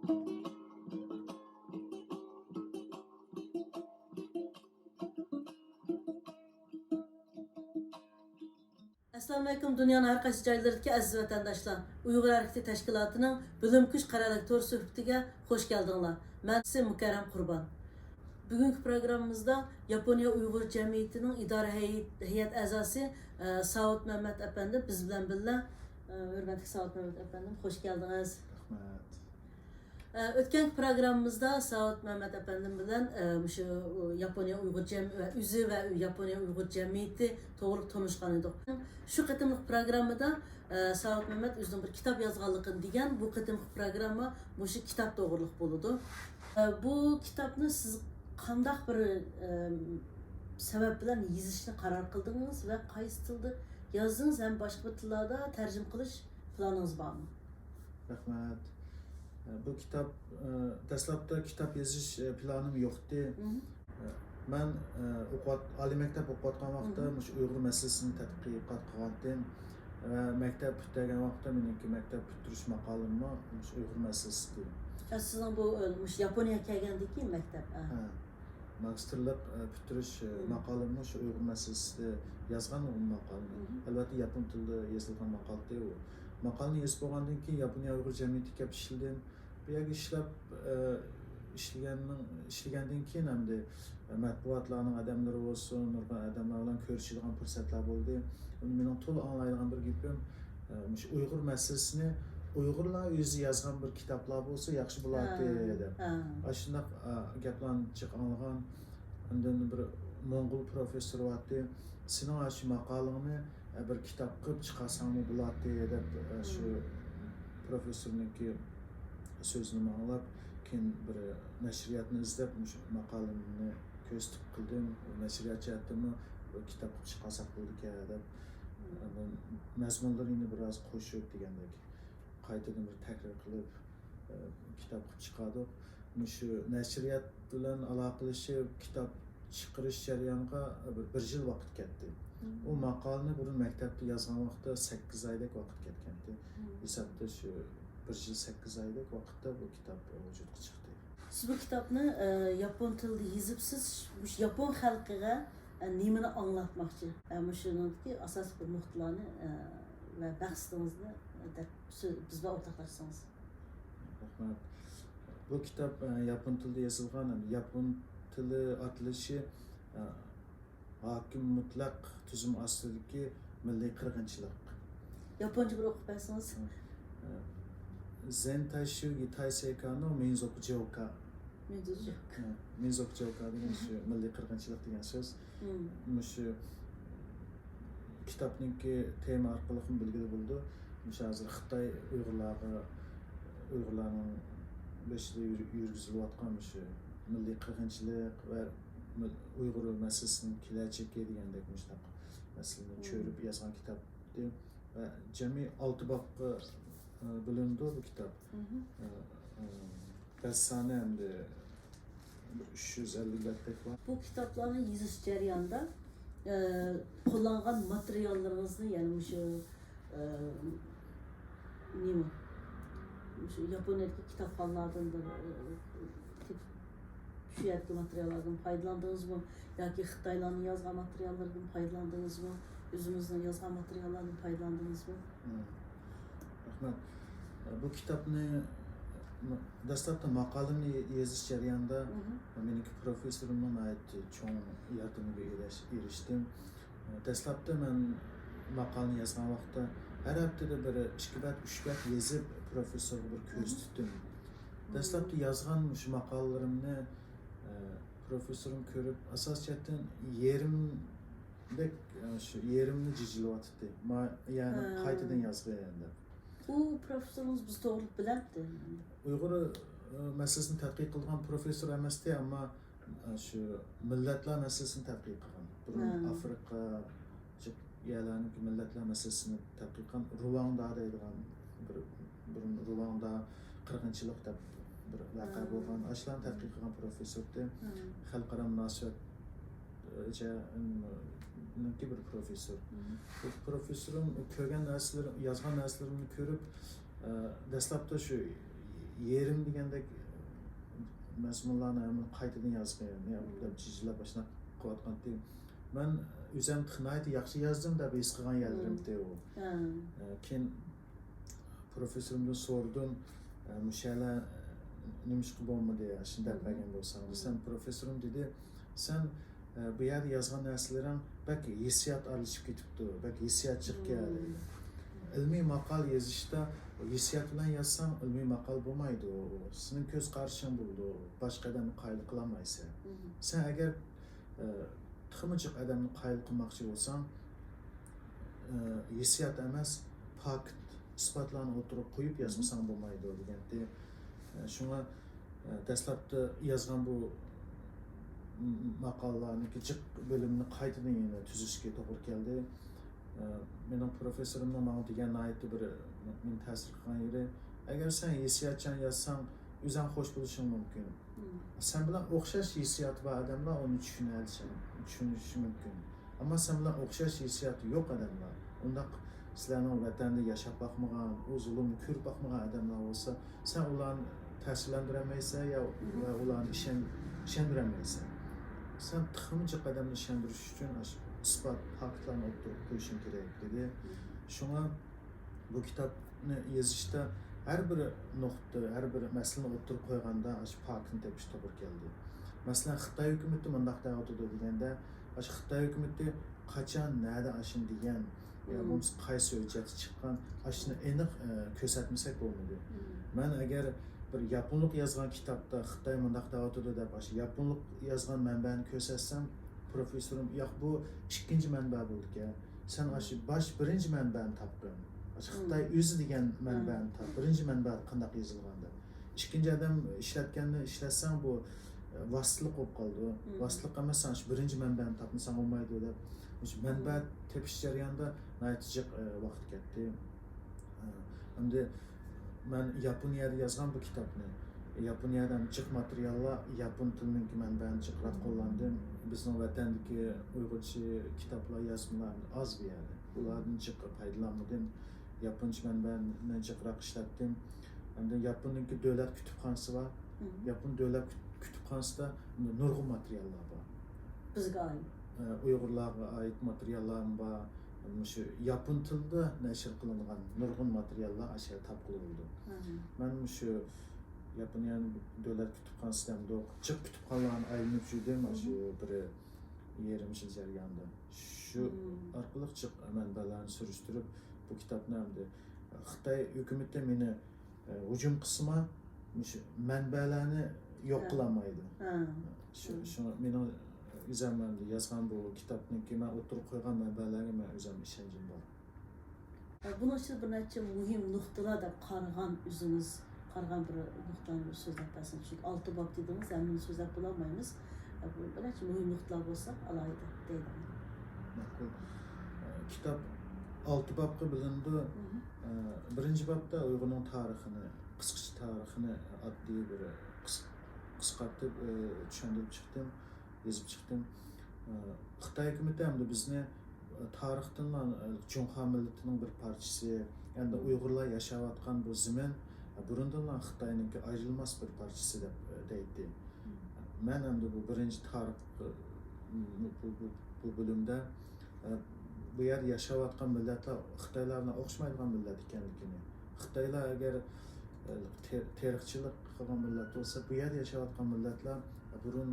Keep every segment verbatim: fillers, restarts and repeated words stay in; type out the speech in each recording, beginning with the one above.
ئەسسالامۇئەلەيكۇم، دۇنيانىڭ ھەر قايسى جايلىرىدىكى ئەزىز ۋەتەنداشلار. ئۇيغۇر ھەرىكىتى تەشكىلاتىنىڭ بۆلۈم كۈچ قەرەللىك تور سۆھبىتىگە خۇش كەلدىڭلار. مەن سىزنىڭ مۇكەررەم قۇربان. بۈگۈنكى پروگراممىمىزدا ياپونىيە ئۇيغۇر جەمئىيىتىنىڭ ئىدارە ھەي-، ھەيئەت ئەزاسى، ئە، ساۋۇت مەمەت ئەپەندى بىز بىلەن بىللە. ئە، ھۆرمەتلىك ساۋۇت مەمەت ئەپەندىم، خۇش كەلدىڭىز. رەھمەت. ئە، ئۆتكەنكى پروگراممىمىزدا ساۋۇت مەمەت ئەپەندىم بىلەن، ئە، مۇشۇ ياپونىيە ئۇيغۇر جەم-، ئۆزى ۋە ياپونىيە ئۇيغۇر جەمئىيىتى توغرىلىق تونۇشقان ئىدۇق. شۇ قېتىملىق پروگراممىدا، ئە، ساۋۇت مەمەت ئۆزىنىڭ بىر كىتاب يازغانلىقىنى دېگەن، بۇ قېتىمقى پروگرامما مۇشۇ كىتاب توغرىلىق بولىدۇ. ئە، بۇ كىتابنى سىز قانداق بىر، ئە، سەۋەب بىلەن يېزىشنى قارار قىلدىڭىز ۋە قايسى تىلدا يازدىڭىز ھەم باشقا بىر تىللاردا تەرجىمە قىلىش پىلانىڭىز بارمۇ؟ رەھمەت. بۇ كىتاب، دەسلەپتە كىتاب يېزىش پىلانىم يوقتى. مەن ئوقۇۋات-، ئالىي مەكتەپ ئوقۇۋاتقان ۋاقىتتا مۇشۇ ئۇيغۇر مەسىلىسىنى تەتقىقات قىلغانتىم. ۋە مەكتەپ پۈتتۈرگەن ۋاقىتتا مېنىڭكى مەكتەپ پۈتتۈرۈش ماقالىممۇ مۇشۇ ئۇيغۇر مەسىلىسى. سىزنىڭ بۇ، مۇشۇ ياپونىيەگە كەلگەندىن كېيىن مەكتەپ؟ ھە. ماگىستىرلىق، ئە، پۈتتۈرۈش، ئە، ماقالىممۇ شۇ ئۇيغۇر مەسىلىسىدە يازغان ماقالىنى. ئەلۋەتتە، ياپون تىلىدا يېزىلغان ماقالىدى ئۇ. ماقالىنى يېزىپ بولغاندىن كېيىن ياپونىيە ئۇيغۇر جەمئىيىتىگە كەپ ئىشلىدىم. بۇ يەرگە ئىشلەپ، ئە، ئىشلىگەننىڭ، ئىشلىگەندىن كېيىن ئەمدى مەتبۇئاتلارنىڭ ئادەملىرى بولسۇن، نۇرغۇن ئادەملەر بىلەن كۆرۈشىدىغان پۇرسەتلەر بولدى. مېنىڭ تولا ئاڭلايدىغان بىر گېپىم، ئە، مۇشۇ ئۇيغۇر مەسىلىسىنى ئۇيغۇرلار ئۆزى يازغان بىر كىتابلار بولسا ياخشى بولاتتى دەپ. ئاشۇنداق، ئە، گەپلەرنى جىق ئاڭلىغان. ئاندىن بىر موڭغۇل پروفېسسور بارتتى. سېنىڭ ئاشۇ ماقالىڭنى، ئە، بىر كىتاب قىلىپ چىقارساڭمۇ بولاتتى دەپ، ئە، شۇ پروفېسسورنىڭكى سۆزىنىمۇ ئاڭلاپ، كېيىن بىر نەشرىياتنى ئىزدەپ، مۇشۇ ماقالىمنى كۆرسىتىپ قىلدىم. نەشرىيات جەھەتتىنمۇ بىر كىتاب قىلىپ چىقارساق بولىدىكەن دەپ، ئە، مەزمۇنلىرىنى بىراز قوشۇپ دېگەندەك، قايتىدىن بىر تەھرىر قىلىپ، ئە، كىتاب قىلىپ چىقاردۇق. مۇشۇ نەشرىيات بىلەن ئالاقىلىشىپ كىتاب چىقىرىش جەريانىغا بىر، بىر يىل ۋاقىت كەتتى. ئۇ ماقالىنى بۇرۇن مەكتەپتە يازغان ۋاقىتتا سەككىز ئايدەك ۋاقىت كەتكەنتى. ھېسابتا شۇ بىر يىل سەككىز ئايدەك ۋاقىتتا بۇ كىتاب ۋۇجۇدقا چىقتى. سىز بۇ كىتابنى، ئە، ياپون تىلىدا يېزىپسىز. مۇشۇ ياپون خەلقىگە، ئە، نېمىنى ئاڭلاتماقچى؟ ئە، مۇشۇنىڭدىكى ئاساسلىق بىر نۇقتىلارنى، ئە، ۋە مەقسىتىڭىزنى، ئە، دەپ سۆ-، بىز بىلەن ئورتاقلاشسىڭىز. رەھمەت. بۇ كىتاب، ئە، ياپون تىلىدا يېزىلغان، ياپون تىلى ئاتىلىشى، ئە، ھاكىم مۇتلەق تۈزۈم ئاستىدىكى مىللىي قىرغىنچىلىق. ياپونچە بىر ئوقۇپ بەرسىڭىز. ئە، زېنتاي شۇگى تايسېيكانو مىنزوكۇ جوكا. مىنزوكۇ جوكا. ئە، مىنزوكۇ جوكا دېگەن شۇ مىللىي قىرغىنچىلىق دېگەن سۆز. مۇشۇ كىتابنىڭكى تېما ئارقىلىقمۇ بىلگىلى بولىدۇ. مۇشۇ ھازىر خىتاي ئۇيغۇرلارغا، ئۇيغۇرلارنىڭ بېشىدا يۈر-، يۈرگۈزۈلۈۋاتقان مۇشۇ مىللىي قىرغىنچىلىق ۋە مىل-، ئۇيغۇر مەسىلىسىنىڭ كېلەچىكى دېگەندەك مۇشۇنداق مەسىلىنى چۆرۈپ يازغان كىتاب. ۋە جەمئىي ئالتە بابقا، ئە، بۆلۈنىدۇ بۇ كىتاب. ئە، ئە، بەت سانى ئەمدى بىر ئۈچ يۈز ئەللىك بەتتەك بار. بۇ كىتابلارنى يېزىش جەريانىدا، ئە، قوللانغان ماتېرىياللىرىڭىزنى، يەنى مۇشۇ، ئە، نېمە، مۇشۇ ياپونىيەدىكى كىتابخانىلاردىن بىر، ئە، شۇ يەردىكى ماتېرىياللاردىن پايدىلاندىڭىزمۇ؟ ياكى خىتايلارنىڭ يازغان ماتېرىياللىرىدىن پايدىلاندىڭىزمۇ؟ ئۆزىڭىزنىڭ يازغان ماتېرىياللاردىن پايدىلاندىڭىزمۇ؟ مم. رەھمەت. بۇ كىتابنى دەسلەپتە ماقالىمنى يېزىش جەريانىدا مېنىڭكى پروفېسسورۇمنىڭ ناھايىتى چوڭ ياردىمىگە ئېرىش-، ئېرىشتىم. دەسلەپتە مەن ماقالىنى يازغان ۋاقىتتا ھەر ھەپتىدە بىر ئىككى بەت، ئۈچ بەت يېزىپ پروفېسسورغا بىر كۆرسىتىتتىم. دەسلەپتە يازغان مۇشۇ ماقالىلىرىمنى، ئە، پروفېسسورۇم كۆرۈپ، ئاساسىي جەھەتتىن يېرىمدەك، ئە، شۇ يېرىمنى جىجىلىۋاتاتتى. ما-، يەنى قايتىدىن يازغىن دەپ. ئۇ پروفېسسورىڭىز بىز توغرىلىق بىلەتتى. ئۇيغۇر، ئە، مەسىلىسىنى تەتقىق قىلىدىغان پروفېسسور ئەمەستى، ئەمما، ئە، شۇ مىللەتلەر مەسىلىسىنى تەتقىق قىلغان. بۇرۇن ئافرىقا، جىق يەرلەرنىڭ مىللەتلەر مەسىلىسىنى تەتقىق قىلغان، رۇۋاڭدا دەيدىغان بىر، بۇرۇن رۇۋاڭدا قىرغىنچىلىق دەپ بىر ۋەقە بولغان، ئاشۇلارنى تەتقىق قىلغان پروفېسسورتى. خەلقئارا مۇناسىۋەتچىنىڭكى بىر پروفېسسور. بۇ پروفېسسورۇم كۆرگەن نەرسىلىرى، يازغان نەرسىلىرىمنى كۆرۈپ، ئە، دەسلەپتە شۇ يېرىم دېگەندەك مەزمۇنلارنى ھەممىنى قايتىدىن يازغىن، يا دەپ جىجىلاپ ئاشۇنداق قىلىۋاتقانتى. مەن ئۆزۈم ناھايىتى ياخشى يازدىم دەپ ھېس قىلغان يەرلىرىمتى ئۇ. كېيىن پروفېسسورۇمدىن سورىدىم، مۇشۇ يەرلەر نېمىشقا بولمىدى، ئاشۇنداق دەپ بەرگەن بولساڭ دېسەم، پروفېسسورۇم دېدى، سەن بۇ يەردە يازغان نەرسىلىرىڭ بەك ھېسسىيات ئارىلىشىپ كېتىپتۇ، بەك ھېسسىياتچىلىق كېلىدۇ. ئىلمىي ماقالە يېزىشتا ھېسسىيات بىلەن يازساڭ ئىلمىي ماقالە بولمايدۇ. سېنىڭ كۆز قارىشىڭ بولىدۇ، باشقا ئادەمنى قايىل قىلالمايسەن. سەن ئەگەر ئە، تېخىمۇ جىق ئادەمنى قايىل قىلماقچى بولساڭ، ئە، ھېسسىيات ئەمەس، پاكىت، ئىسپاتلارنى ئوتتۇرىغا قويۇپ يازمىساڭ بولمايدۇ دېگەنتى. ئە، شۇڭا، ئە، دەسلەپتە يازغان بۇ م-، ماقالىلەرنىڭكى جىق بۆلۈمىنى قايتىدىن يەنە تۈزۈشكە توغرا كەلدى. ئە، مېنىڭ پروفېسسورۇمنىڭ ماڭا دېگەن ناھايىتى بىر مېنى تەسىر قىلغان يېرى، ئەگەر سەن ھېسسىياتچان يازساڭ، ئۆزۈڭ خوش بولۇشۇڭ مۇمكىن. سەن بىلەن ئوخشاش ھېسسىياتى بار ئادەملەر ئۇنى چۈشىنەلىشى، چۈشىنىشى مۇمكىن. ئەمما سەن بىلەن ئوخشاش ھېسسىياتى يوق ئادەملەر، ئۇنداق سىلەرنىڭ ۋەتەندە ياشاپ باقمىغان، ئۇ زۇلۇمنى كۆرۈپ باقمىغان ئادەملەر بولسا، سەن ئۇلارنى تەسىرلەندۈرەلمەيسەن يا، يا ئۇلارنى ئىشەن-، ئىشەندۈرەلمەيسەن. سەن تېخىمۇ جىق ئادەمنى ئىشەندۈرۈش ئۈچۈن ئاشۇ ئىسپات، پاكىتلارنى ئوتتۇرىغا قويۇشۇڭ كېرەك، دېدى. شۇڭا بۇ كىتابنى يېزىشتا ھەر بىر نۇقتا، ھەر بىر مەسىلىنى ئوتتۇرىغا قويغاندا ئاشۇ پاكىتنى تېپىش توغرا كەلدى. مەسىلەن، خىتاي ھۆكۈمىتى مۇنداق دەۋاتىدۇ دېگەندە، ئاشۇ خىتاي ھۆكۈمىتى قاچان، نەدە ئاشۇنى دېگەن، يا بولمىسا قايسى ھۆججەتتە چىققان، ئاشۇنى ئېنىق، ئە، كۆرسەتمىسەك بولمىدى. مەن ئەگەر بىر ياپونلۇق يازغان كىتابتا خىتاي مۇنداق دەۋاتىدۇ دەپ، ئاشۇ ياپونلۇق يازغان مەنبەنى كۆرسەتسەم، پروفېسسورۇم، ياق، بۇ ئىككىنچى مەنبە بولىدىكەن. سەن ئاشۇ باش بىرىنچى مەنبەنى تاپقىن. ئاشۇ خىتاي ئۆزى دېگەن مەنبەنى تاپ. بىرىنچى مەنبە قانداق يېزىلغان دەپ. ئىككىنچى ئادەم ئىشلەتكەننى ئىشلەتسەڭ، بۇ، ئە، ۋاسىتىلىق بولۇپ قالىدۇ. ۋاسىتىلىق ئەمەس، سەن شۇ بىرىنچى مەنبەنى تاپمىساڭ بولمايدۇ دەپ، مۇشۇ مەنبە تېپىش جەريانىدا ناھايىتى جىق، ئە، ۋاقىت كەتتى. ئە، ئەمدى مەن ياپونىيەدە يازغان بۇ كىتابنى. ياپونىيەدە جىق ماتېرىياللار، ياپون تىلىنىڭكى مەنبەنى جىقراق قوللاندىم. بىزنىڭ ۋەتەندىكى ئۇيغۇرچە كىتابلار، يازمىلار ئاز بۇ يەردە. بۇلاردىن جىق پايدىلانمىدىم. ياپونچە مەنبەنى جىقراق ئىشلەتتىم. ئەمدى ياپوننىڭكى دۆلەت كۇتۇپخانىسى بار. ياپون دۆلەت كۇت-، كۇتۇپخانىسىدا نۇرغۇن ماتېرىياللار بار. بىزگە ئائىت. ئە، ئۇيغۇرلارغا ئائىت ماتېرىياللارمۇ بار. مۇشۇ ياپون تىلىدا نەشر قىلىنغان نۇرغۇن ماتېرىياللار ئاشۇ يەردە تاپقىلى بولىدۇ. مەن مۇشۇ ياپونىيەنىڭ دۆلەت كۇتۇپخانىسى دەمدۇق، جىق كۇتۇپخانىلارنى ئايلىنىپ يۈردۈم، ئاشۇ بىر يېرىم يىل جەريانىدا. شۇ ئارقىلىق جىق مەنبەلەرنى سۈرۈشتۈرۈپ، بۇ كىتابنى ئەمدى خىتاي ھۆكۈمىتى مېنى، ئە، ھۇجۇم قىلسىمۇ، مۇشۇ مەنبەلەرنى يوق قىلالمايدۇ. شۇ، شۇڭا مېنىڭ ئۆزۈم ئەمدى يازغان بۇ كىتابنىڭكى مەن ئوتتۇرىغا قويغان مەنبەلەرگە مەن ئۆزۈم ئىشەنچىم بار. بۇنىڭ ئىچىدە بىر نەچچە مۇھىم نۇقتىلار دەپ قارىغان، ئۆزىڭىز قارىغان بىر نۇقتىلارنى بىر سۆزلەپ بەرسىڭىز. چۈنكى ئالتە باب دېدىڭىز، ھەممىنى سۆزلەپ بولالمايمىز. بۇ بىر نەچچە مۇھىم نۇقتىلار بولسا ئالاھىدە دەيدىغان. ماقۇل. كىتاب ئالتە بابقا بۆلۈنىدۇ. بىرىنچى بابتا ئۇيغۇرنىڭ تارىخىنى، قىسقىچە تارىخىنى ئاددىي بىر قىس-، قىسقارتىپ، چۈشەندۈرۈپ چىقتىم. يېزىپ چىقتىم. ئە، خىتاي ھۆكۈمىتى ئەمدى بىزنى، ئە، تارىختىنلا، ئە، جۇڭخۇا مىللىتىنىڭ بىر پارچىسى، ئەمدى ئۇيغۇرلار ياشاۋاتقان بۇ زېمىن، ئە، بۇرۇندىنلا خىتاينىڭكى ئايرىلماس بىر پارچىسى دەپ، ئە، دەيتتى. مەن ئەمدى بۇ بىرىنچى تارىخ، ئە، بۇ، بۇ، بۇ، بۇ بۆلۈمدە، ئە، بۇ يەردە ياشاۋاتقان مىللەتلەر خىتايلار بىلەن ئوخشىمايدىغان مىللەت ئىكەنلىكىنى، خىتايلار ئەگەر، ئە، تە-، تېرىقچىلىق قىلغان مىللەت بولسا، بۇ يەردە ياشاۋاتقان مىللەتلەر بۇرۇن،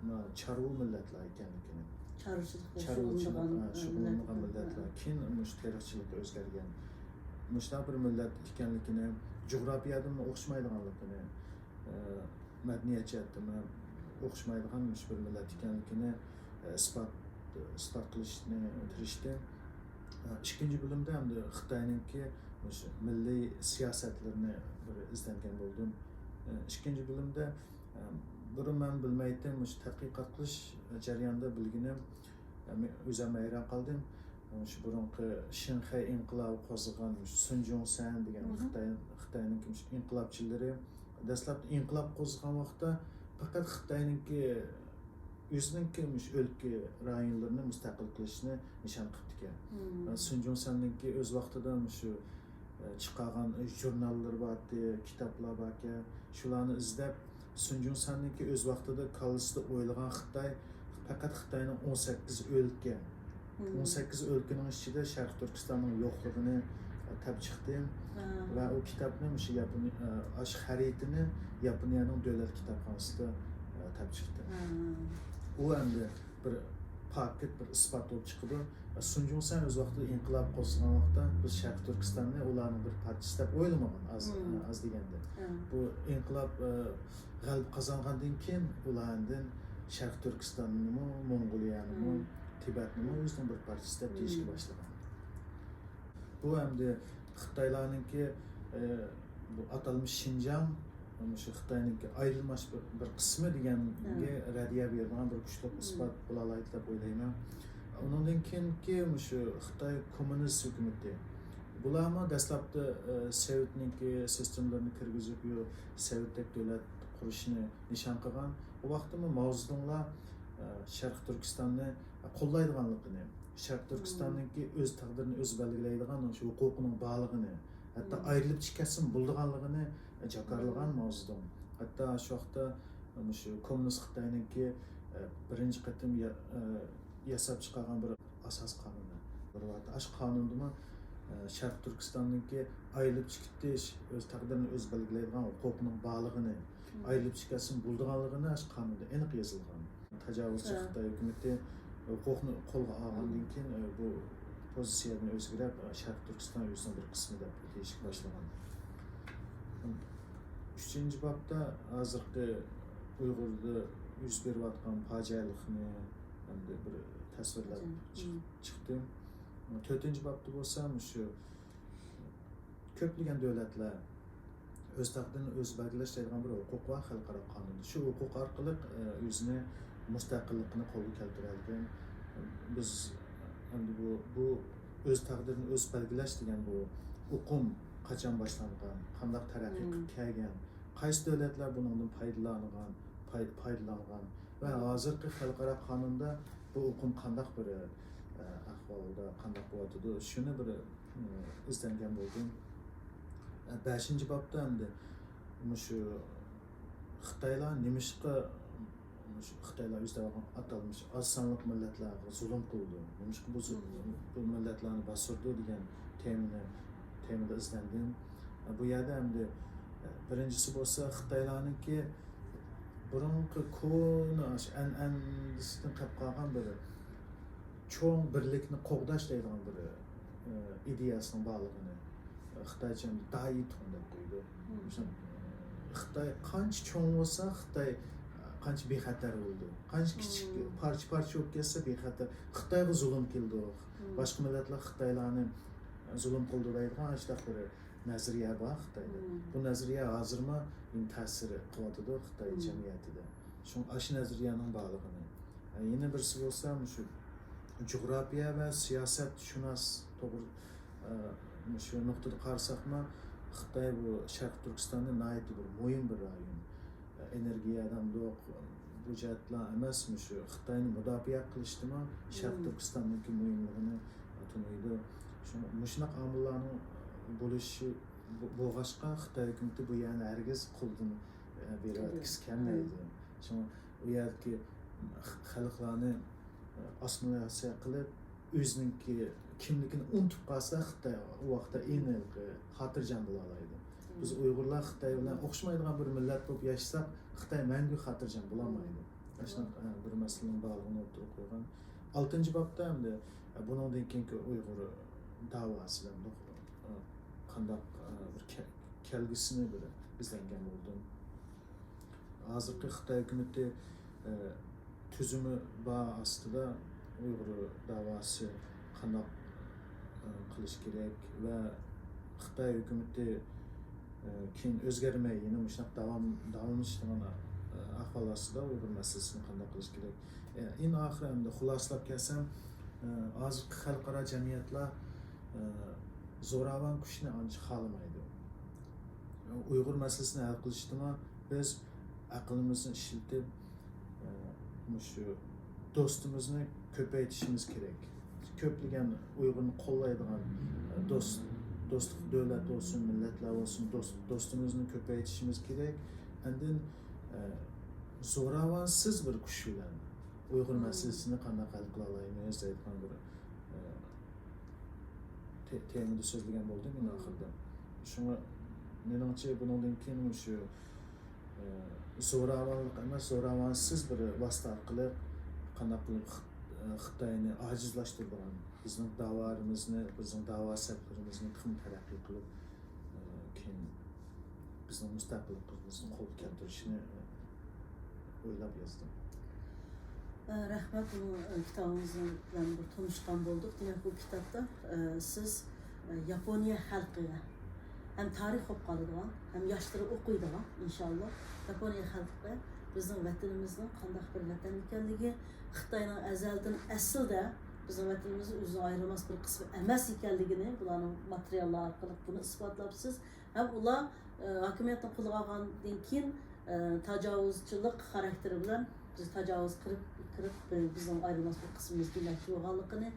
ئە، چارۋا مىللەتلەر ئىكەنلىكىنى، چارۋىچىلىق بىلەن چارۋىچىلىق، شۇغۇللىنىدىغان، ئە، شۇغۇللىنىدىغان مىللەتلەر. مىللەتلەر. كېيىن مۇشۇ تېرىقچىلىققا ئۆزگەرگەن. مۇشۇنداق بىر مىللەت ئىكەنلىكىنى، جۇغراپىيەدىنمۇ ئوخشىمايدىغانلىقىنى، ئە، مەدەنىيەت جەھەتتىنمۇ ئوخشىمايدىغان مۇشۇ بىر مىللەت ئىكەنلىكىنى، ئە، ئىسپات، ئىسپات قىلىشنى تىرىشتىم. ئە، ئىككىنچى بۆلۈمدە ئەمدى خىتاينىڭكى مۇشۇ مىللىي سىياسەتلىرىنى بىر ئىزدەنگەن بولدۇم. ئە، ئىككىنچى بۆلۈمدە، ئە، بۇرۇن مەن بىلمەيتتىم، مۇشۇ تەتقىقات قىلىش جەريانىدا بىلگىنىم، ئە، مەن ئۆزۈم ھەيران قالدىم. شۇ بۇرۇنقى شىنخەي ئىنقىلابى قوزغىغان مۇشۇ سۇن جۇڭسەن دېگەن خىتاي، خىتاينىڭكى مۇشۇ ئىنقىلابچىلىرى دەسلەپتە ئىنقىلاب قوزغىغان ۋاقىتتا پەقەت خىتاينىڭكى ئۆزىنىڭكى مۇشۇ ئۆلكە رايونلىرىنى مۇستەقىل قىلىشنى نىشان قىپتىكەن. سۇن جۇڭسەننىڭكى ئۆز ۋاقتىدا مۇشۇ، چىقارغان ژۇرناللىرى بارتى، كىتابلار باركەن. شۇلارنى ئىزدەپ، سۇن جۇڭسەننىڭكى ئۆز ۋاقتىدا كاللىسىدا ئويلىغان خىتاي، پەقەت خىتاينىڭ ئون سەككىز ئۆلكە، ئون سەككىز ئۆلكىنىڭ ئىچىدە شەرقىي تۈركىستاننىڭ يوقلۇقىنى تاپ چىقتىم. ۋە ئۇ كىتابنى مۇشۇ ياپونىيە، ئاشۇ خەرىتىنى ياپونىيەنىڭ دۆلەت كىتابخانىسىدا تاپ چىقتىم. ئۇ ئەمدى بىر پاكىت، بىر ئىسپات بولۇپ چىقىدۇ. سۇن جۇڭسەن ئۆز ۋاقتىدا ئىنقىلاب قوزغىغان ۋاقىتتا بىز شەرقىي تۈركىستاننى ئۇلارنىڭ بىر پارچىسى دەپ ئويلىمىغان، ئاز، ئاز دېگەندە. بۇ ئىنقىلاب، ئە، غەلىبە قازانغاندىن كېيىن ئۇلار ئاندىن شەرقىي تۈركىستاننىمۇ، موڭغۇلىيەنىمۇ، تىبەتنىمۇ ئۆزىنىڭ بىر پارچىسى دەپ دېيىشكە باشلىغان. بۇ ئەمدى خىتايلارنىڭكى، ئە، بۇ ئاتالمىش شىنجاڭ، مۇشۇ خىتاينىڭكى ئايرىلماس بىر، بىر قىسمى دېگەنگە رەددىيە بېرىدىغان بىر كۈچلۈك ئىسپات بولالايدۇ دەپ ئويلايمەن. ئۇنىڭدىن كېيىنكى مۇشۇ خىتاي كوممۇنىست ھۆكۈمىتى، بۇلارمۇ دەسلەپتە، ئە، سوۋېتنىڭكى سىستېمىلىرىنى كىرگۈزۈپ، يۇ-، سوۋېتتەك دۆلەت قۇرۇشنى نىشان قىلغان. ئۇ ۋاقىتتىمۇ ماۋزېدۇڭلار، ئە، شەرقىي تۈركىستاننى قوللايدىغانلىقىنى، شەرقىي تۈركىستاننىڭكى ئۆز تەقدىرىنى ئۆزى بەلگىلەيدىغان شۇ ھوقۇقىنىڭ بارلىقىنى، ھەتتا ئايرىلىپ چىقىپ كەتسىمۇ بولىدىغانلىقىنى جاكارلىغان ماۋزېدۇڭ. ھەتتا شۇ ۋاقىتتا مۇشۇ كوممۇنىست خىتاينىڭكى، ئە، بىرىنچى قېتىم يا-، ئە، ياساپ چىقارغان بىر ئاساس قانۇنى. بىر ۋاقىتتا ئاشۇ قانۇندىمۇ، ئە، شەرقىي تۈركىستاننىڭكى ئايرىلىپ چىقىپ كېتىش، ئۆز تەقدىرىنى ئۆزى بەلگىلەيدىغان ھوقۇقىنىڭ بارلىقىنى، ئايرىلىپ چىقىپ كەتسىمۇ بولىدىغانلىقىنى ئاشۇ قانۇندا ئېنىق يېزىلغان. تاجاۋۇزچى خىتاي ھۆكۈمىتى ھوقۇقنى قولغا ئالغاندىن كېيىن، بۇ پوزىتسىيەدىن ئۆزگىرىپ، شەرقىي تۈركىستان ئۆزىنىڭ بىر قىسمى دەپ دېيىشكە باشلىغان. ئۈچىنچى بابتا ھازىرقى ئۇيغۇردا يۈز بېرىۋاتقان پاجىئەلىكنى ئەمدى بىر تەسۋىرلەپ چىق-، چىقتىم. تۆتىنچى بابتا بولسا مۇشۇ كۆپلىگەن دۆلەتلەر ئۆز تەقدىرىنى ئۆزى بەلگىلەش دەيدىغان بىر ھوقۇق بار خەلقئارا قانۇندا. شۇ ھوقۇق ئارقىلىق، ئە، ئۆزىنى مۇستەقىللىقىنى قولغا كەلتۈرەلىگەن. بىز ئەمدى بۇ، بۇ ئۆز تەقدىرىنى ئۆزى بەلگىلەش دېگەن بۇ ئۇقۇم قاچان باشلانغان، قانداق تەرەققىي قىلىپ كەلگەن، قايسى دۆلەتلەر بۇنىڭدىن پايدىلانغان، پاي-، پايدىلانغان ۋە ھازىرقى خەلقئارا قانۇندا بۇ ئۇقۇم قانداق بىر، ئە، ئەھۋالدا، قانداق بولۇۋاتىدۇ، شۇنى بىر ئىزدەنگەن بولدۇم. بەشىنچى بابتا ئەمدى مۇشۇ خىتايلار نېمىشقا، مۇشۇ خىتايلار ئۆزى دەۋاتقان ئاتالمىش ئاز سانلىق مىللەتلەرگە زۇلۇم قىلىدۇ، نېمىشقا بۇ زۇ-، بۇ مىللەتلەرنى باستۇرىدۇ دېگەن تېمىنى، تېمىدا ئىزدەندىم. بۇ يەردە ئەمدى بىرىنچىسى بولسا خىتايلارنىڭكى بۇرۇنقى كونا ئەنئەنىسىدىن قېلىپ قالغان بىر چوڭ بىرلىكنى قوغداش دەيدىغان بىر، ئە، ئىدىيەسىنىڭ بارلىقىنى، ئە، خىتايچە دايتۇڭ دەپ قويىدۇ. مم. مىسال، خىتاي قانچە چوڭ بولسا، خىتاي قانچە بىخەتەر بولىدۇ. قانچە كىچىك، مم، پارچە-پارچە بولۇپ كەتسە بىخەتەر. خىتايغا زۇلۇم كېلىدۇ. مم. باشقا مىللەتلەر خىتايلارنى زۇلۇم قىلىدۇ دەيدىغان ئاشۇنداق بىر نەزەرىيە بار خىتايدا. مم. بۇ نەزەرىيە ھازىرمۇ تەسىر قىلىۋاتىدۇ خىتاي، مم، جەمئىيىتىدە. شۇڭا ئاشۇ نەزەرىيەنىڭ بارلىقىنى. يەنە بىرسى بولسا مۇشۇ جۇغراپىيە ۋە سىياسەتشۇناس توغرا، ئە، مۇشۇ نۇقتىدا قارىساقمۇ، خىتاي بۇ شەرقىي تۈركىستاندا ناھايىتى بىر مۇھىم بىر رايون. ئېنېرگىيە دەمدۇق، بۇ جەھەتلەر ئەمەس، مۇشۇ خىتاينى مۇداپىئە قىلىشتىمۇ شەرقىي، مم، تۈركىستاننىڭكى مۇھىملىقىنى تونۇيدۇ. شۇڭا مۇشۇنداق ئامىللارنىڭ بولۇشى بو-، بولغاچقا، خىتاي ھۆكۈمىتى بۇ يەرنى ھەرگىز قولىدىن، ئە، بېرىۋەتكۈسى، مم، كەلمەيدۇ. شۇڭا ئۇ يەردىكى خەلقلەرنى، ئە، ئاسسىمىلياتسىيە قىلىپ، ئۆزىنىڭكى كىملىكىنى ئۇنتۇپ قالسا، خىتاي ئۇ ۋاقىتتا ئېنىق خاتىرجەم بولالايدۇ. بىز ئۇيغۇرلار خىتاي بىلەن ئوخشىمايدىغان بىر مىللەت بولۇپ ياشىساق، خىتاي مەڭگۈ خاتىرجەم بولالمايدۇ. ئاشۇنداق، ئە، بىر مەسىلىنىڭ بارلىقىنى ئوتتۇرىغا قويغان. ئالتىنچى بابتا ئەمدى، ئە، بۇنىڭدىن كېيىنكى ئۇيغۇر داۋاسى دەمدۇق، ئە، قانداق، ئە، بىر كە-، كەلگۈسىنى بىر ئىزدەنگەن بولدۇم. ھازىرقى خىتاي ھۆكۈمىتى، ئە، تۈزۈمى بار ئاستىدا ئۇيغۇر داۋاسى قانداق، ئە، قىلىش كېرەك ۋە خىتاي ھۆكۈمىتى، ئە، كېيىن ئۆزگەرمەي، يەنە مۇشۇنداق داۋام، داۋاملىشىدىغان، ئە، ئەھۋال ئاستىدا ئۇيغۇر مەسىلىسىنى قانداق قىلىش كېرەك؟ ئە، ئەڭ ئاخىرى ئەمدى خۇلاسىلاپ كەلسەم، ئە، ھازىرقى خەلقئارا جەمئىيەتلەر، ئە، زوراۋان كۈچنى ئانچە خالىمايدۇ. ئۇيغۇر مەسىلىسىنى ھەل قىلىشتىمۇ بىز ئەقلىمىزنى ئىشلىتىپ، ئە، مۇشۇ دوستىمىزنى كۆپەيتىشىمىز كېرەك. كۆپلىگەن ئۇيغۇرنى قوللايدىغان، ئە، دوست، دوستلۇق دۆلەت بولسۇن، مىللەتلەر بولسۇن، دوست، دوستىمىزنى كۆپەيتىشىمىز كېرەك. ئاندىن، ئە، زوراۋانسىز بىر كۈچ بىلەن ئۇيغۇر مەسىلىسىنى قانداق ھەل قىلالايمىز دەيدىغان بىر، ئە، تېمىدا سۆزلىگەن بولدۇم مەن ئاخىرىدا. شۇڭا مېنىڭچە بۇنىڭدىن كېيىن مۇشۇ، ئە، زوراۋانلىق ئەمەس، زوراۋانسىز بىر ۋاسىتە ئارقىلىق قانداق قىلىپ خىت-، ئە، خىتاينى ئاجىزلاشتۇرىدىغان، بىزنىڭ داۋالىرىمىزنى، بىزنىڭ داۋا سەپلىرىمىزنى تېخىمۇ تەرەققىي قىلىپ، ئە، كېيىن بىزنىڭ مۇستەقىللىقىمىزنى قولغا كەلتۈرۈشنى، ئە، ئويلاپ يازدىم. ئە، رەھمەت، بۇ، ئە، كىتابىڭىز بىلەن بىر تونۇشقان بولدۇق. دېمەك، بۇ كىتابتا، ئە، سىز، ئە، ياپونىيە خەلقىگە ھەم تارىخ بولۇپ قالىدىغان، ھەم ياشلىرى ئوقۇيدىغان، ئىنشاللا، ياپونىيە خەلقىگە بىزنىڭ ۋەتىنىمىزنىڭ قانداق بىر ۋەتەن ئىكەنلىكى، خىتاينىڭ ئەزەلدىن ئەسلىدە بىزنىڭ ۋەتىنىمىزنىڭ ئۆزىنىڭ ئايرىلماس بىر قىسمى ئەمەس ئىكەنلىكىنى بۇلارنىڭ ماتېرىياللار ئارقىلىق بۇنى ئىسپاتلاپسىز. ھەم ئۇلار، ئە، ھاكىمىيەتنى قولغا ئالغاندىن كېيىن، ئە، تاجاۋۇزچىلىق خاراكتېرى بىلەن بىز تاجاۋۇز قىلىپ، كىرىپ، بىزنىڭ ئايرىلماس بىر قىسمىمىز دېمەكچى بولغانلىقىنى،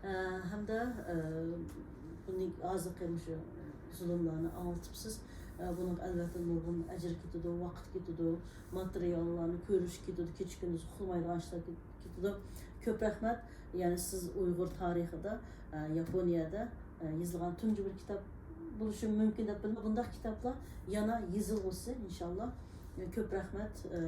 ئە، ھەمدە، ئە، بۇنى ھازىرقى مۇشۇ زۇلۇملارنى ئاڭلىتىپسىز. ئە، بۇنىڭغا ئەلۋەتتە نۇرغۇن ئەجىر كېتىدۇ، ۋاقىت كېتىدۇ، ماتېرىياللارنى كۆرۈش كېتىدۇ، كېچە كۈندۈز ئۇخلىمايدىغان ئىشلار كېتىدۇ. كۆپ رەھمەت. يەنى سىز ئۇيغۇر تارىخىدا، ئە، ياپونىيەدە، ئە، يېزىلغان تۇنجى بىر كىتاب بولۇشى مۇمكىن دەپ بىلىمەن. بۇنداق كىتابلار يەنە يېزىلغۇسى، ئىنشاللا. كۆپ رەھمەت. ئە،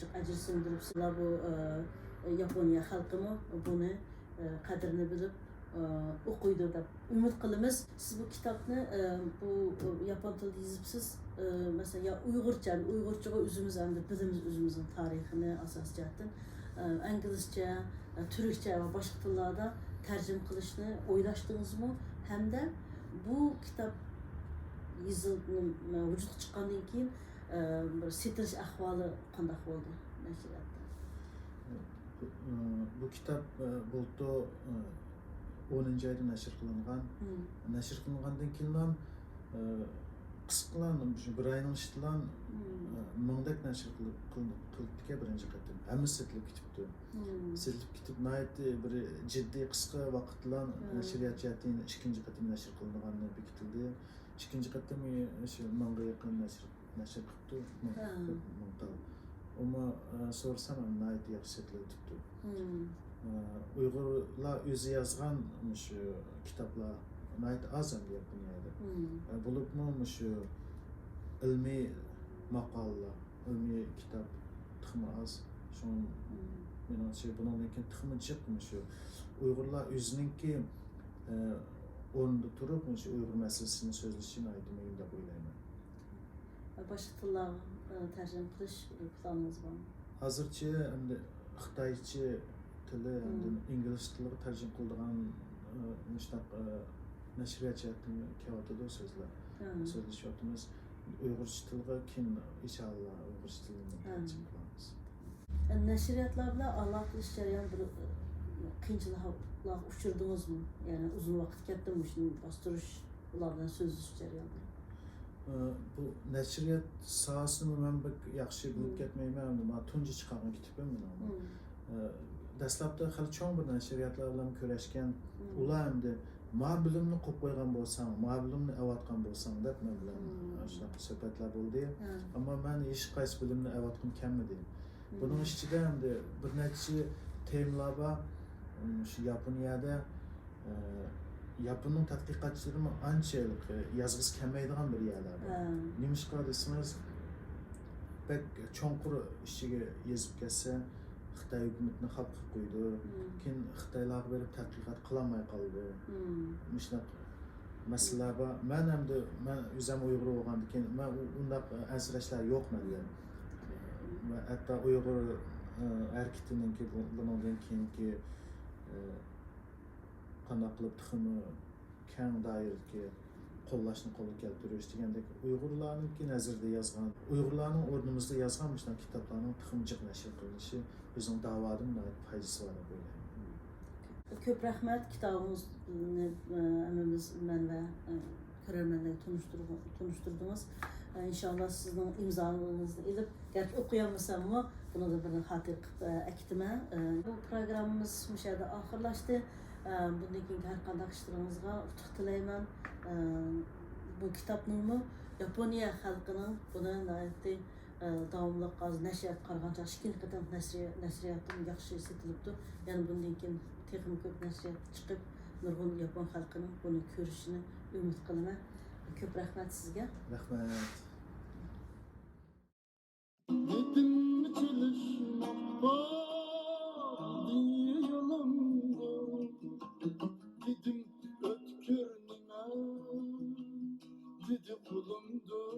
جىق ئەجىر سىڭدۈرۈپسىلەر. بۇ، ئە، ياپونىيە خەلقىمۇ بۇنى، ئە، قەدرىنى بىلىپ، ئە، ئوقۇيدۇ دەپ ئۈمىد قىلىمىز. سىز بۇ كىتابنى، ئە، بۇ، ئە، ياپون تىلىدا يېزىپسىز. ئە، مەسىلەن، يا ئۇيغۇرچە، ئۇيغۇرچىغا ئۆزىمىز ئەمدى بىلىمىز ئۆزىمىزنىڭ تارىخىنى ئاساسىي جەھەتتىن. ئە، ئىنگلىزچە، ئە، تۈركچە ۋە باشقا تىللاردا تەرجىمە قىلىشنى ئويلاشتىڭىزمۇ؟ ھەمدە بۇ كىتاب يېزىل-، ۋۇجۇدقا چىققاندىن كېيىن، ئە، بىر سېتىلىش ئەھۋالى قانداق بولدى نەشرىياتتا؟ بۇ، بۇ كىتاب، ئە، بۇلتۇر، ئە، ئونىنچى ئايدا نەشر قىلىنغان. مم. نەشر قىلىنغاندىن كېيىنلا، ئە، قىسقىلا، مۇشۇ بىر ئاينىڭ ئىچىدىلا، مم. ئە، مىڭدەك نەشر قىلىپ، قىلىنىپ، قىلىپتىكەن بىرىنچى قېتىم. ھەممىسى سېتىلىپ كېتىپتۇ. مم. سېتىلىپ كېتىپ، ناھايىتى بىر جىددىي قىسقا ۋاقىتلا مم. نەشرىيات جەھەتتىن ئىككىنچى قېتىم نەشر قىلىنىدىغانلىقى بېكىتىلدى. ئىككىنچى قېتىم شۇ مىڭغا يېقىن نەشر نەشر قىپتۇ. ھە. مىڭتال. ئۇمۇ، ئە، سورىسام، ھەم ناھايىتى ياخشى سېتىلىۋېتىپتۇ. مم. ئە، ئۇيغۇرلار ئۆزى يازغان مۇشۇ كىتابلار ناھايىتى ئاز ئەمدى ياپونىيەدە. مم. ئە، بولۇپمۇ مۇشۇ ئىلمىي ماقالىلەر، ئىلمىي كىتاب تېخىمۇ ئاز. شۇڭا مم. مېنىڭچە بۇنىڭدىن كېيىن تېخىمۇ جىق مۇشۇ ئۇيغۇرلار ئۆزىنىڭكى، ئە، ئورنىدا تۇرۇپ مۇشۇ ئۇيغۇر مەسىلىسىنى سۆزلىشى ناھايىتى مۇھىم دەپ ئويلايمەن. باشقا تىللارغا، ئە، تەرجىمە قىلىش پىلانىڭىز بارمۇ؟ ھازىرچە ئەمدى خىتايچە تىلى، مم. ئاندىن ئىنگلىز تىلىغا تەرجىمە قىلىدىغان، ئە، مۇشۇنداق، ئە، نەشرىيات جەھەتتىن كېلىۋاتىدۇ سۆزلەر. مم. سۆزلىشىۋاتىمىز. ئۇيغۇرچە تىلغا كېيىن، ئىنشائاللا، ئۇيغۇرچە تىلىنى مم. تەرجىمە قىلىمىز. نەشرىياتلار بىلەن ئالاقىلىشىش جەريانىدا بىر، ئە، قىيىنچىلىقلارغا ئۇچرىدىڭىزمۇ؟ يەنى ئۇزۇن ۋاقىت كەتتىمۇ شۇنى باستۇرۇش، ئۇلار بىلەن سۆزلىشىش جەريانىدا. ئە، بۇ نەشرىيات ساھەسىنىمۇ مەن بەك ياخشى بىلىپ مم. كەتمەيمەن. ئەمدى مانا تۇنجى چىقارغان كىتابىم مېنىڭ. مم. ئە، دەسلەپتە خېلى چوڭ بىر نەشرىياتلار بىلەن كۆرۈشكەن. مم. ئۇلار ئەمدى، «ما بىلىمنى قويۇپ قويغان بولساڭ، ما بىلىمنى ئەۋەتقان بولساڭ» دەپ مەن بىلەن مم. شۇنداق سۆھبەتلەر بولدى. ھە. ئەمما مەن ھېچقايسى بىلىمنى ئەۋەتقۇم كەلمىدى. مم. بۇنىڭ ئىچىدە ئەمدى بىر نەچچە تېمىلار بار. مم، شۇ ياپونىيەدە ئە، ياپوننىڭ تەتقىقاتچىلىرىمۇ ئانچە ھېلىقى يازغۇسى كەلمەيدىغان بىر يەرلەر بار. ھە. نېمىشقا دېسىڭىز، بەك چوڭقۇر ئىچىگە يېزىپ كەتسە، خىتاي ھۆكۈمىتىنى خاپا قىلىپ قويىدۇ. مم. كېيىن خىتايلارغا بېرىپ تەتقىقات قىلالماي قالىدۇ. مم. مۇشۇنداق مەسىلىلەر بار. مەن ئەمدى، مەن ئۆزۈم ئۇيغۇر بولغاندىن كېيىن، مەن ئۇ-، ئۇنداق ئەنسىرەشلەر يوق مەندە. مم. ۋە ھەتتا ئۇيغۇر، ئە، ھەرىكىتىنىڭكى بۇ-، بۇنىڭدىن كېيىنكى، ئە، قانداق قىلىپ تېخىمۇ كەڭ دائىرىدىكى قوللاشنى قولغا كەلتۈرۈش دېگەندەك، ئۇيغۇرلارنىڭكى نەزىرىدە يازغان، ئۇيغۇرلارنىڭ ئورنىمىزدا يازغان مۇشۇنداق كىتابلارنىڭ تېخىمۇ جىق نەشر قىلىنىشى بىزنىڭ داۋادىمۇ ناھايىتى پايدىسى بار دەپ ئويلايمەن. كۆپ رەھمەت، كىتابىڭىزنى، ئە، ھەممىمىز، مەن ۋە، ئە، كۆرەرمەنلەرگە تونۇشتۇرغ-، تونۇشتۇردىڭىز. ئە، ئىنشاللا سىزنىڭ ئىمزاڭىزنى ئېلىپ، گەرچە ئوقۇيالمىساممۇ، بۇنىڭدا بىر خاتىرە قىلىپ، ئە، ئەكېتىمەن. ئە، بۇ پروگراممىمىز مۇشۇ يەردە ئاخىرلاشتى. ئە، بۇندىن كېيىنكى ھەر قانداق ئىشلىرىڭىزغا ئۇتۇق تىلەيمەن. ئە، بۇ كىتابنىڭمۇ ياپونىيە خەلقىنىڭ بۇنى ناھايىتى، ئە، داۋاملىق ھازىر نەشرىيات قارىغان چاغ ئىككىنچى قېتىم نەشرىياتىمۇ ياخشى سېتىلىپتۇ. يەنە بۇندىن كېيىن تېخىمۇ كۆپ نەشرىيات چىقىپ، نۇرغۇن ياپون خەلقىنىڭ بۇنى كۆرۈشىنى ئۈمىد قىلىمەن. كۆپ رەھمەت سىزگە. رەھمەت. دېدىم، چېلىشماق بار دېگىنىمدۇر، دېدىم، ئۆتكۈر نېمە دېدى قولۇمدۇر،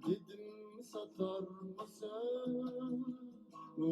دېدىم، ساتارمىسەن ئۇ